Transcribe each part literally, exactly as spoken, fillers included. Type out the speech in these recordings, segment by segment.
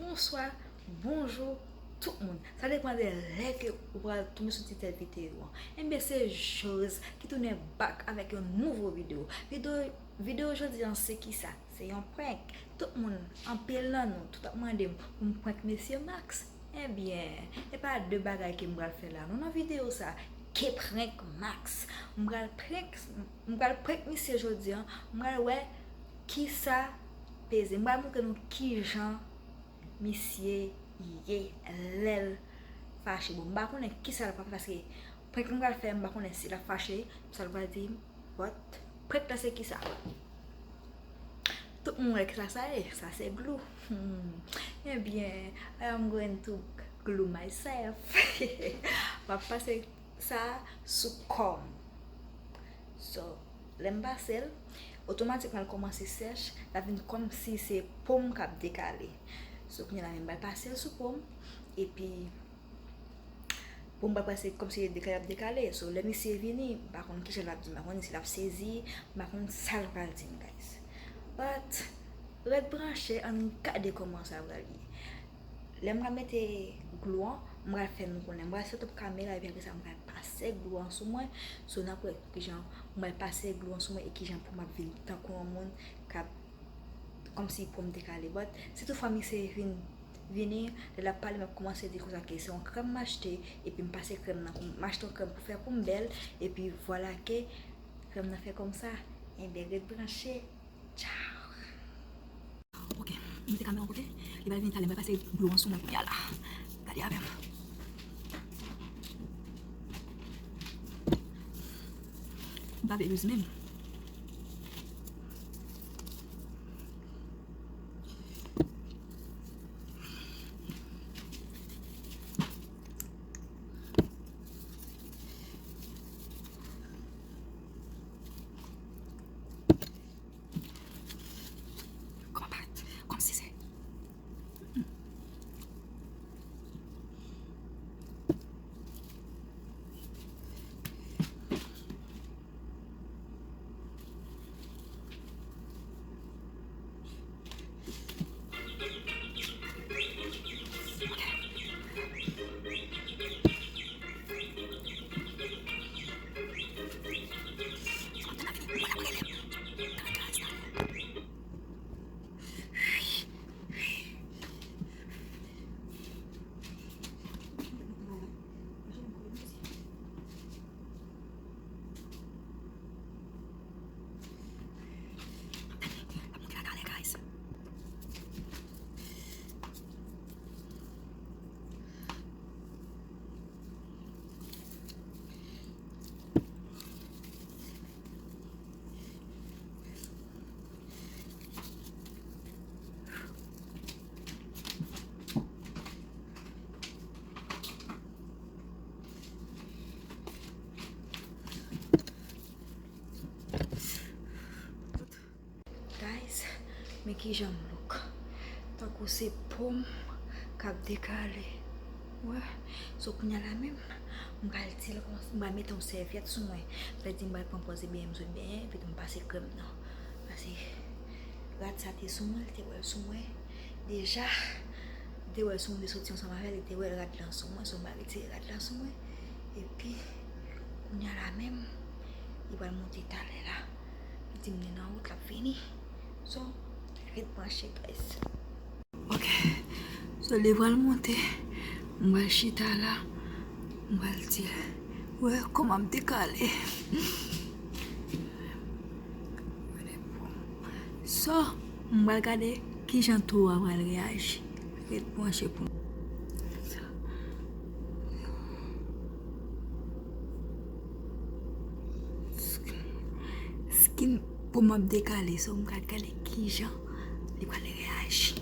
Bonswa, bonjou, tout moun. Sa depann de lè ke ou pral tonbe sou ti tèt videyo an. Ebyen, se Jose ki tounen back avèk yon nouvo videyo. Videyo, videyo jodi an se kisa? Se yon prank. Tout moun, anpil nan nou, tout ap mande m pou m prank mesye Max. Ebyen, e pa de bagay ke m pral fè la non. Nan videyo sa, ke prank Max. M pral prank, m pral prank misye jodi an. M pral wè kisa peze. M pral montre nou kijan misye ye lè l fache. Bon, m pa konnen kisa l ap fè paske prank m pral fè, m pa konnen si l ap fache, sa l pral di m. But, prank la se kisa? Tout moun wè kisa sa ye. Sa se glou. Hmm. Ebyen, I am going to glue myself. M ap pase sa sou kò m. So, lè m pase l, otomatikman l kòmanse sèch, l ap vin kòmsi se po m k ap dekale. So, kounye a la menm, m pral pase l sou po m, epi po m pral pase kòmsi dekale ap dekale. So, lè misye vini, m pa konn kijan l ap di, m pa konn si l ap sezi, m pa konn sa l pral di m, guys. But, ret branche, ann gade kòman sa pral ye. Lè m pral mete glou an, m pral fè nou konnen. M pral set up kamera, epi apre sa, m pral pase glou an sou mwen. So, n ap wè kijan m pral pase glou an sou mwen e kijan po m ap vin tankou yon moun k ap, kòmsi po m dekale. But, si toutfwa misye vin, vini, lè l ap pale, m ap kòmanse di konsa ke se yon krèm m achte, epi m pase krèm nan, m achte yon krèm pou fè pou m bèl, epi vwala ke krèm nan fè kòmsa. Enben, ret branche. Tchao. Ok, m mete kamera yon kote, li pral vini talè, m pral pase glou an sou mwen kounye a la. Gade avè m. M pa vle luz menm. Kòman parèt? Kòmsi se. Guys, men kijan m look. Tankou se po m k ap dekale. Wè. So, kounye a la menm, m pral di l kòman, m pral mete yon sèvyèt sou mwen. Sa vle di m pral pran pòz ebyen m sot benyen, epi tou m pase krèm nan. Paske rad sa te sou mwen, li te wè l sou mwen. Deja, li te wè l sou mwen, li te soti ansanm avè l, li te wè rad lan sou mwen, so m pral retire rad lan sou mwen. Epi, kounye a la menm, li pral monte talè la. Li di m li nan wout, l ap vini. So, ret branche, guys. Ok. So, li pral monte. M pral chita la. M pral di l, wè kòman m dekale. So, m pral gade kijan towo a pral reyaji. Ret branche pou nou. Skin po m ap dekale, so m pral gade kijan li pral reyaji.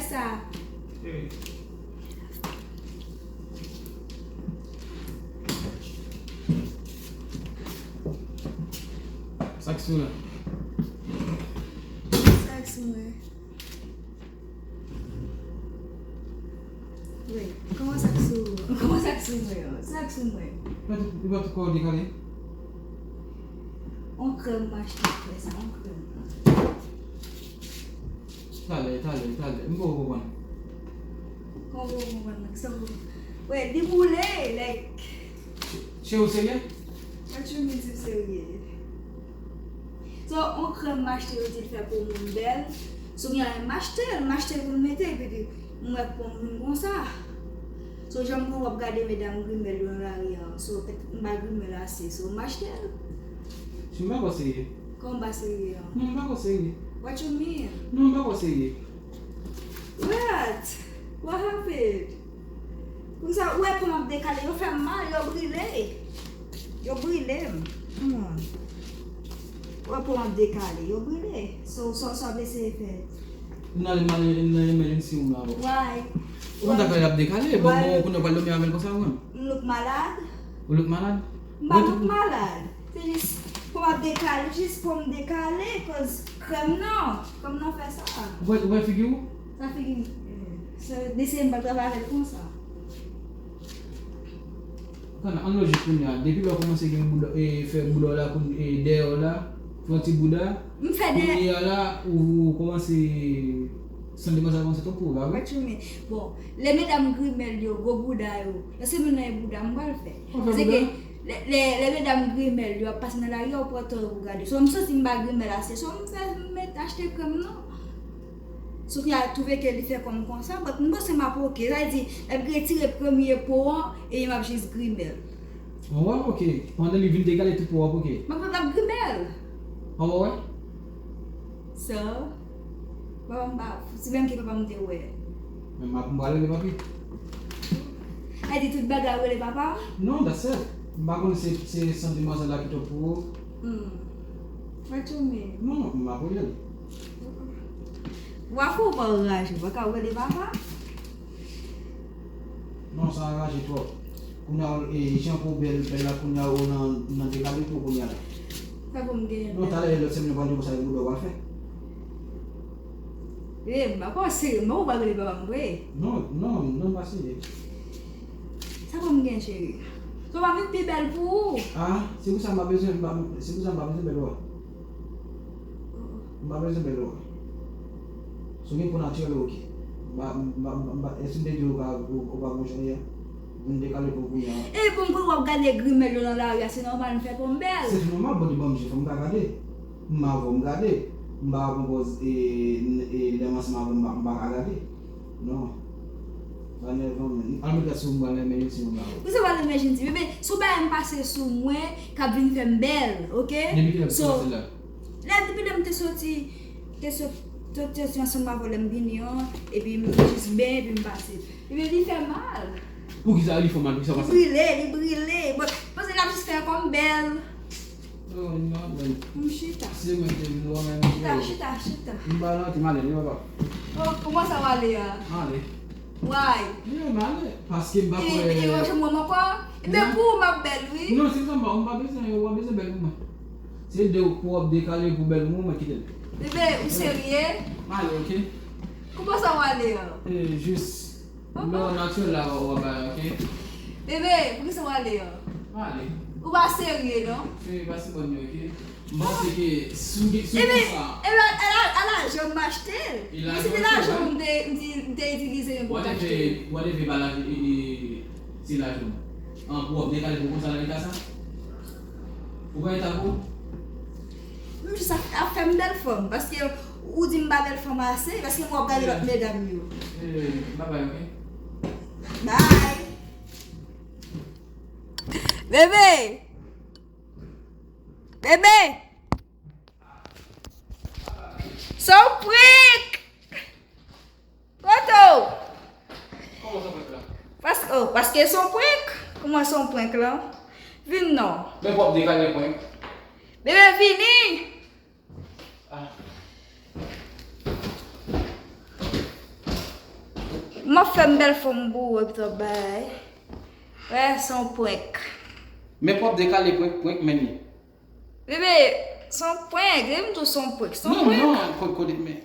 Sa. Sa k sou la? Sa k sou mwen? Wi, kòman sa k sou, kòman sa k sou mwen an? Sa k sou mwen? Ou pa tout kò w dekale? On krèm m achte pou fè sa, on krèm. Talè, talè, talè. M poko konprann. Kòman w poko konprann nan? Kisa w poko? Wè, li boule, like. Cheri, w serye? What you mean si m serye? So, on krèm m achte, yo di l fè po moun bèl. So, m achte l, m achte l pou m mete, epi m wè po m vin konsa. So, jan m konn w ap gade medam grimèl yo nan lari a. So, m pa grimèl ase, so, m achte l. Si m pa kwè w serye. Kòman m pa serye an? Non, m pa kwè w serye. What you mean? Non, m pa kwè w serye. What? What happened? Konsa, ou wè pou m ap dekale, yo fè m mal, yo brile. Yo brile m. Hmm. Ou wè pou m ap dekale, yo brile. So, sa, sa w ap eseye fè? M nan, m nan, m nan emergency room la, bro. Why? Ou konn sa fè l ap dekale, bon, bon, kounye w pral dòmi avè l konsa, mwen. M look malad? Ou look malad? M pa look malad. Se jis pou m ap dekale, jis pou m dekale, cause krèm nan, krèm nan fè sa. Ou wè, ou wè figi w? Sa figi m. So, de se m pa travay avè l konsa. Ann, ann lojik kounye a. Depi lè w kòmanse gen bouda, e, fè bouda w la, kounye, e, dèyè w la, fè yon ti bouda. M fè de. Kounye a la, ou, ou kòmanse, santiman sa kòmanse twòp pou ou, pa vre? What you mean? Bon, lè medam grimèl yo, gwo bouda yo, lè se moun nan e bouda, m pral fè. Ou fè bouda? Lè, lè, lè medam grimèl yo ap pase nan lari a, ou pran tan pou gade. So, m santi m pa grimèl ase. So, m fè, m met achte krèm nan. So, kounye a, twouve ke li fè kòm konsa, but m panse m ap oke. Sa vle di, l ap retire premye po an, e m ap jis grimèl. An wè, oke. Pandan li vin dekale, tout po w ap oke. M ap, m ap grimèl. An wè, wè? So, papa m pa, se menm ke papa m te wè. Men m ap, m pral rele papi. Sa vle di tout bagay rele papa? Non, that's it. M pa konn se, se santiman sa la ki twòp pou ou. Hmm. What you mean? Non, non, m ap rele l. Wa fè w pa raje, w pa ka rele papa? Non, sa anraje twòp. Kounye a, e, jan pou bèl, bèl la, kounye a, ou nan, nan dekale tou kounye a la. Sa pou m genyen bèl? Non, talè, lòt semèn, nou pral di konsa, e bouda w pral fè. E, m pa panse, men ou pa rele papa m vre. Non, non, non, pa serye. Sa pou m genyen, cheri? So, m ap vin pi bèl pou ou. Ah, se pou sa m pa bezwen, m pa, se pou sa m pa bezwen bèl, wè. M pa bezwen bèl, wè. Si w gen po natirèl, oke. M pa, m pa, m pa, èske m te di w ou pa, ou, ou pa bon jan w ye a? Vin dekale pou kounye a. E bon, pou w ap gade grimèl yo nan lari a, se nòmal m fè po m bèl. Se nòmal, bon, li ban m je, fò m ka gade. M avè w, m gade. M pa pran pòz, e, e, lè m ansanm avè w, m pa, m pa ka gade. Non. Pa nève m, men. Al met gad sou mwen, men, men, si mwen ba ou. Pou sa pa nan men jenti, bebe, sou bagay m pase sou mwen, k ap vin fè m bèl, oke? Depi kilè m te soti la? Lè, depi lè m te soti, te sot-, te soti ansanm avè w lè m vini an, epi m jis benyen, epi m pase. Epi li fè mal. Poukisa li fè mal? Poukisa w pa sa? Li brile, li brile. Bon, panse l ap jis fè kòm bèl. Oh, non, men. M chita. Se mwen ki te vle w menm. Chita, chita, chita. M pa nan ti malè, li papa. Oh, kòman sa w ale a? M ale. Why? Yeah, m ale. Paske m pa kwè. E, e, w ap janm wè m ankò? Ebyen, pou ou, m ap bèl, wi. Non, se sa, m pa, m pa bezwen, w ap bezwen bèl pou mwen. Se de pou w ap dekale pou bèl pou mwen, kite l. Bebe, ou serye? M ale, oke? Kòman sa w ale a? E, jis. Lè w natirèl la, w ap bay, oke? Bebe, poukisa w ale a? M ale. Ou pa serye, non? Cheri, pa sipòt mwen, oke? M panse ke si w gen, si w konsa. Ebyen, ebyen, ala, ala, ala jan m achte l. Men si te lajan m te, m te, m te itilize men pou m te achte l. Whatever, whatever, pa lajan, e, e, se lajan m. An, pou w ap dekale pou konsa nan eta sa? Ou pa eta pou? M jis ap, ap fè m bèl fanm, paske ou di m pa bèl fanm ase, paske m w ap gade lòt medam yo. Eh, bye bye, oke? Bye. Bebe! Bebe! Son prank! Kote w? Kòman se yon prank la? Paske, oh, paske se yon prank. Kòman se yon prank la? Vin non. Men w ap dekale prank. Bebe, vini! Ah. Kòman fè m bèl fòm boure epi t ap bay? Wè, se yon prank. Men pòp dekale prank, prank men li. Bebe, se yon prank. Depi m di w se yon prank, se yon Non, prank. Non, kote, kote, men.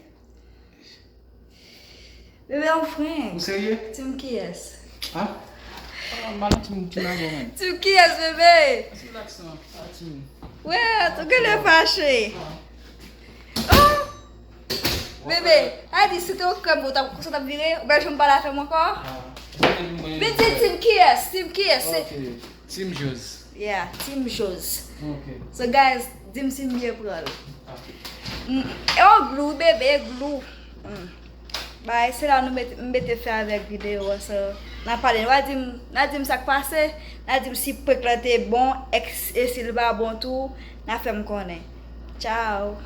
Bebe, yon prank. Ou serye? Tim kiyès? Ha? Ah, malan ti moun ki nan gòm. Tim kiyès, bebe? Relax non. Ah, ti moun. Wè, tou gen lè fache. Oh! Bebe, a di si te yon krèm ou t ap, sa t ap vire, ou bèl janm pale avè m ankò? Ah. Vin di Tim kiyès, Tim kiyès, se Ok. Tim Joz. Yeah, Tim Joz. Ok. So guys, di m si m byen pran l. Ah. Mm, e yon glou, bebe, glou. Mm. Bay, se la nou met, m mete fè avèk videyo an, so, n a pale, n a di m, n a di m sa k pase, n a di m si prank lan te bon, èk, e si l pa bon tou, n a fè m konnen. Ciao.